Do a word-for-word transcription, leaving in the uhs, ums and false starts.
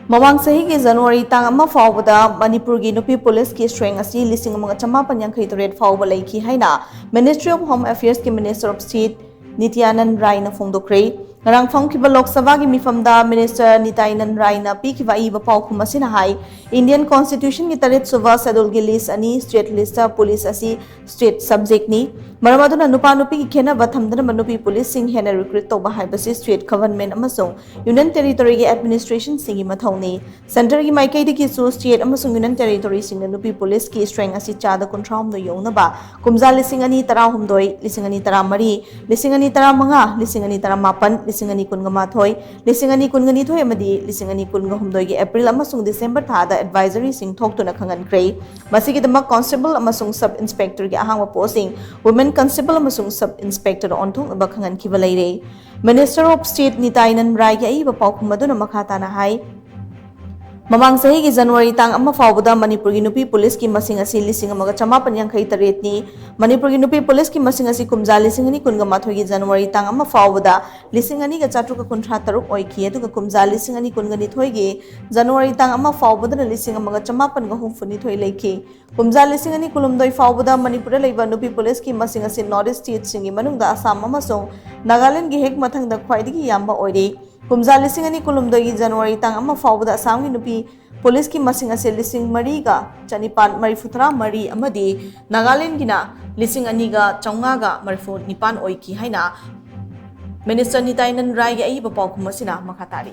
ꯃꯃꯥꯡ ꯆꯍꯤꯒꯤ ꯖꯅꯋꯥꯔꯤ ꯇꯥꯡ ꯑꯃ ꯐꯥꯎꯕꯗ ꯃꯅꯤꯄꯨꯔꯒꯤ ꯅꯨꯄꯤ ꯄꯨꯂꯤꯁꯀꯤ strength ꯑꯁꯤ ꯂꯤꯁꯤꯡ ꯑꯃꯒ ꯆꯃꯥꯄꯟ ꯌꯥꯡꯈꯩ ꯇꯔꯦꯠ ꯐꯥꯎꯕ ꯂꯩꯈꯤ ꯍꯥꯏꯅ Ministry of Home Affairs ꯀꯤ Minister of State ꯅꯤꯇ꯭ꯌꯥꯅꯟ ꯔꯥꯏꯅ ꯐꯣꯡꯗꯣꯛꯈ꯭ꯔꯦ꯫ ꯉꯔꯥꯡ ꯐꯝꯈꯤꯕ ꯂꯣꯛ ꯁꯚꯥꯒꯤ ꯃꯤꯐꯝꯗ Minister ꯅꯤꯇ꯭ꯌꯥꯅꯟ ꯔꯥꯏꯅ ꯄꯤꯈꯤꯕ ꯑꯏꯕ ꯄꯥꯎꯈꯨꯝ ꯑꯁꯤꯅ ꯍꯥꯏ, Indian Constitution ꯒꯤ ꯇꯔꯦꯠ ꯁꯨꯕ Schedule ꯒꯤ list ꯑꯅꯤ, state list ꯇ ꯄꯨꯂꯤꯁ ꯑꯁꯤ state subject ꯅꯤ꯫ ꯃꯔꯝ ꯑꯗꯨꯅ ꯅꯨꯄꯥ ꯅꯨꯄꯤꯒꯤ ꯈꯦꯠꯅꯕ ꯊꯝꯗꯅꯕ ꯅꯨꯄꯤ ꯄꯨꯂꯤꯁꯁꯤꯡ ꯍꯦꯟꯅ recruit ꯇꯧꯕ ꯍꯥꯏꯕꯁꯤ state government ꯑꯃꯁꯨꯡ union territory ꯒꯤ administration ꯁꯤꯡꯒꯤ ꯃꯊꯧꯅꯤ꯫ Centre ꯒꯤ ꯃꯥꯏꯀꯩꯗꯒꯤꯁꯨ state ꯑꯃꯁꯨꯡ union territory ꯁꯤꯡꯅ ꯅꯨꯄꯤ ꯄꯨꯂꯤꯁꯀꯤ strength ꯑꯁꯤ ꯆꯥꯗ ꯀꯨꯟꯊ꯭ꯔꯥ ꯍꯨꯝꯗꯣꯏ ꯌꯧꯅꯕ ꯀꯨꯝꯖꯥ ꯂꯤꯁꯤꯡ ꯑꯅꯤ ꯇꯔꯥꯍꯨꯝꯗꯣꯏ, ꯂꯤꯁꯤꯡ ꯑꯅꯤ ꯇꯔꯥꯃꯔꯤ, ꯂꯤꯁꯤꯡ ꯑꯅꯤ ꯇꯔꯥꯃꯉꯥ, ꯂꯤꯁꯤꯡ ꯑꯅꯤ ꯇꯔꯥꯃꯥꯄꯟ, ꯂꯤꯁꯤꯡ ꯑꯅꯤ ꯀꯨꯟꯒ ꯃꯥꯊꯣꯏ, ꯂꯤꯁꯤꯡ ꯑꯅꯤ ꯀꯨꯟꯒ ꯅꯤꯊꯣꯏ ꯑꯃꯗꯤ ꯂꯤꯁꯤꯡ ꯑꯅꯤ ꯀꯨꯟꯒ ꯍꯨꯝꯗꯣꯏꯒꯤ April ꯑꯃꯁꯨꯡ December ꯊꯥꯗ advisory ꯁꯤꯡ ꯊꯣꯛꯇꯨꯅ ꯈꯪꯍꯟꯈ꯭ꯔꯦ꯫ ꯃꯁꯤꯒꯤꯗꯃꯛ constable ꯑꯃꯁꯨꯡ sub inspector ꯒꯤ ꯑꯍꯥꯡꯕ post ꯁꯤꯡ women constable ꯑꯃꯁꯨꯡ sub inspector ꯑꯣꯟꯊꯣꯛꯅꯕ ꯈꯪꯍꯟꯈꯤꯕ ꯂꯩꯔꯦ꯫ Minister of State ꯅꯤꯇ꯭ꯌꯥꯅꯟ ꯔꯥꯏꯒꯤ ꯑꯏꯕ ꯄꯥꯎꯈꯨꯝ ꯑꯗꯨꯅ ꯃꯈꯥ ꯇꯥꯅ ꯍꯥꯏ, ꯃꯃꯥꯡ ꯆꯍꯤꯒꯤ ꯖꯅꯋꯥꯔꯤ ꯇꯥꯡ ꯑꯃ ꯐꯥꯎꯕꯗ ꯃꯅꯤꯄꯨꯔꯒꯤ ꯅꯨꯄꯤ ꯄꯨꯂꯤꯁꯀꯤ ꯃꯁꯤꯡ ꯑꯁꯤ ꯂꯤꯁꯤꯡ ꯑꯃꯒ ꯆꯃꯥꯄꯟ ꯌꯥꯡꯈꯩ ꯇꯔꯦꯠꯅꯤ꯫ ꯃꯅꯤꯄꯨꯔꯒꯤ ꯅꯨꯄꯤ ꯄꯨꯂꯤꯁꯀꯤ ꯃꯁꯤꯡ ꯑꯁꯤ ꯀꯨꯝꯖꯥ ꯂꯤꯁꯤꯡ ꯑꯅꯤ ꯀꯨꯟꯒ ꯃꯥꯊꯣꯏꯒꯤ ꯖꯅꯋꯥꯔꯤ ꯇꯥꯡ ꯑꯃ ꯐꯥꯎꯕꯗ ꯂꯤꯁꯤꯡ ꯑꯅꯤꯒ ꯆꯥꯇ꯭ꯔꯨꯛꯀ ꯀꯨꯟꯊ꯭ꯔꯥ ꯇꯔꯨꯛ ꯑꯣꯏꯈꯤ, ꯑꯗꯨꯒ ꯀꯨꯝꯖꯥ ꯂꯤꯁꯤꯡ ꯑꯅꯤ ꯀꯨꯟꯒ ꯅꯤꯊꯣꯏꯒꯤ ꯖꯅꯋꯥꯔꯤ ꯇꯥꯡ ꯑꯃ ꯐꯥꯎꯕꯗꯅ ꯂꯤꯁꯤꯡ ꯑꯃꯒ ꯆꯃꯥꯄꯟꯒ ꯍꯨꯝꯐꯨ ꯅꯤꯊꯣꯏ ꯂꯩꯈꯤ꯫ ꯀꯨꯝꯖꯥ ꯂꯤꯁꯤꯡ ꯑꯅꯤ ꯀꯨꯟꯍꯨꯝꯗꯣꯏ ꯐꯥꯎꯕꯗ ꯃꯅꯤꯄꯨꯔꯗ ꯂꯩꯕ ꯅꯨꯄꯤ ꯄꯨꯂꯤꯁꯀꯤ ꯃꯁꯤꯡ ꯑꯁꯤ North East state ꯁꯤꯡꯒꯤ ꯃꯅꯨꯡꯗ ꯑꯁꯥꯝ ꯑꯃꯁꯨꯡ ꯅꯥꯒꯥꯂꯦꯟꯗꯒꯤ ꯍꯦꯛ ꯃꯊꯪꯗ ꯈ꯭ꯋꯥꯏꯗꯒꯤ ꯌꯥꯝꯕ ꯑꯣꯏꯔꯤ꯫ ꯀꯨꯝꯖꯥ ꯂꯤꯁꯤꯡ ꯑꯅꯤ ꯀꯨꯟꯍꯨꯝꯗꯣꯏꯒꯤ ꯖꯅꯋꯥꯔꯤ ꯇꯥꯡ ꯑꯃ ꯐꯥꯎꯕꯗ ꯑꯁꯥꯝꯒꯤ ꯅꯨꯄꯤ ꯄꯨꯂꯤꯁꯀꯤ ꯃꯁꯤꯡ ꯑꯁꯤ ꯂꯤꯁꯤꯡ ꯃꯔꯤꯒ ꯆꯅꯤꯄꯥꯟ ꯃꯔꯤꯐꯨ ꯇꯔꯥ ꯃꯔꯤ ꯑꯃꯗꯤ ꯅꯥꯒꯥꯂꯦꯟꯒꯤꯅ ꯂꯤꯁꯤꯡ ꯑꯅꯤꯒ ꯆꯥꯝꯃꯉꯥꯒ ꯃꯔꯤꯐꯨ ꯅꯤꯄꯥꯟ ꯑꯣꯏꯈꯤ ꯍꯥꯏꯅ Minister ꯅꯤꯇ꯭ꯌꯥꯅꯟ ꯔꯥꯏꯒꯤ ꯑꯏꯕ ꯄꯥꯎꯈꯨꯝ ꯑꯁꯤꯅ ꯃꯈꯥ ꯇꯥꯔꯤ꯫